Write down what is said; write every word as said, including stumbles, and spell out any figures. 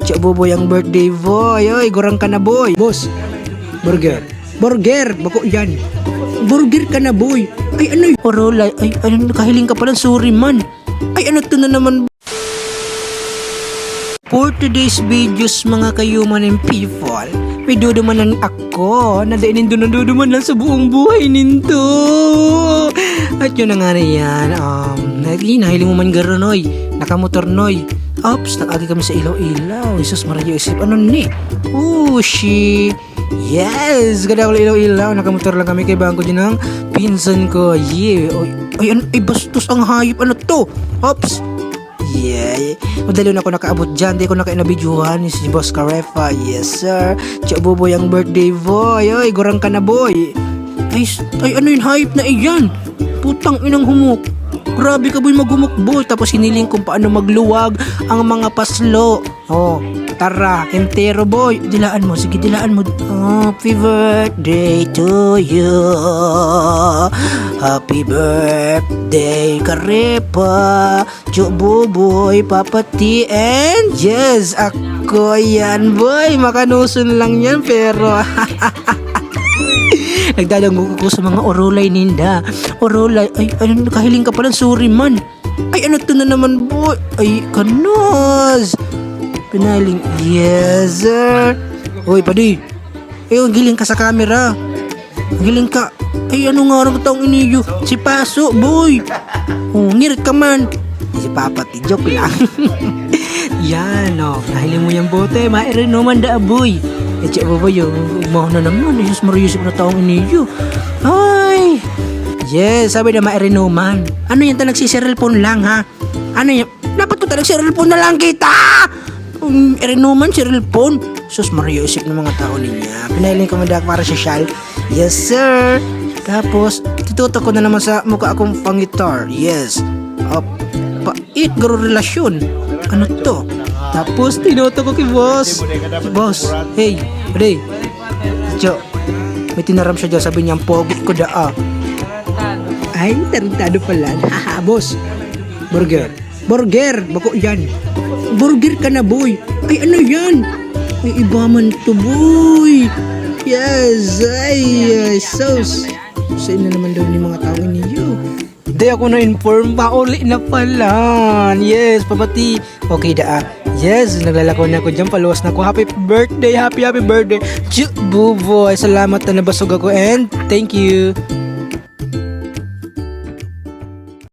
Cho Buboy ang birthday, boy. Oy, gurang ka na, boy. Boss, burger. Burger, bako yan. Burger ka na, boy. Ay, ano y-, Orolay, ay, ano, nakahiling ka pala, sorry man. Ay, ano to na naman? For today's videos, mga kayuman and people, may dudumanan ako na dai nindo nadudumanan sa buong buhay nindo. At yun na nga na yan, um, nagli-, nahiling mo man garo, noy. Nakamotor, noy. Ops, nag-agi kami sa Iloilo. Jesus Maria, isip, ano ni? Oh, shit. Yes, gada ako Iloilo. Nakamotor lang kami kay bangko din ng pinsan ko. Yeah. Oy, ay, an-, ay, bastos ang hayop. Ano to? Ops. Yeah. Madali na ako nakaabot dyan. Di ko na kayo nabidyohan. Si Boss Karefa. Yes, sir. Cho Buboy ang birthday boy. Oy, gurang ka na, boy. Ay, s-, ay, ano yung hayop na iyan? Putang inang humok. Grabe ka, boy, maghumok, boy. Tapos hiniling kung paano magluwag ang mga paslo. Oh, tara, entero, boy. Dilaan mo, sige, dilaan mo. Happy birthday to you. Happy birthday, Karepa. Cho Buboy, Papa T, and yes, ako yan, boy. Makanuson lang yan, pero nagdadangog ako sa mga orolay ninda. Orolay, ay, ano, nakahiling ka pala, sorry man. Ay, ano to na naman, boy? Ay, kanos. Pinahiling, yes, sir. Oy, padi. Ay, ang giling ka sa camera. Ang giling ka. Ay, ano nga orang taong iniyo? Si Paso, boy. Oh, ngirit ka man. Si Papa T, joke lang. Yan, oh. Nahiling mo yung bote. Mairinuman da, boy. Eh, siya, boy, oh. Umaw na naman. Jesus Maria, Yosef na taong iniyo. Ay. Yes, sabi na mairinuman. Ano yan ta, nagsiserilpon lang, ha? Ano yan? Dapat ko talaga cellphone na lang kita! Um, irinuman, cellphone. Sus, Maria, isip ng mga tao niya. Pinahiling ko man dak para sa Shal. Yes, sir. Tapos, titutok ko na naman sa mukha akong pangitar. Yes. Up. Pait, garo relasyon. Ano to? Tapos, tinutok ko kay boss. Boss, hey, pwede. Cho, may tinaram siya dyan. Sabi niya, "Ang pogi ko daa." Ay, tarantado pala. Haha, boss. Burger. Burger, bako yan. Burger ka na, boy. Ay, ano yan? May iba man to, boy. Yes, ay, ay, sauce. Sa inyo naman daw ni mga tao niyo. Di ako na-inform, pauli na pala. Yes, papati. Okay, daa. Yes, naglalakaw na ako dyan, paluwas na ako. Happy birthday, happy, happy birthday. Chu, Buboy, salamat na nabasog ako and thank you.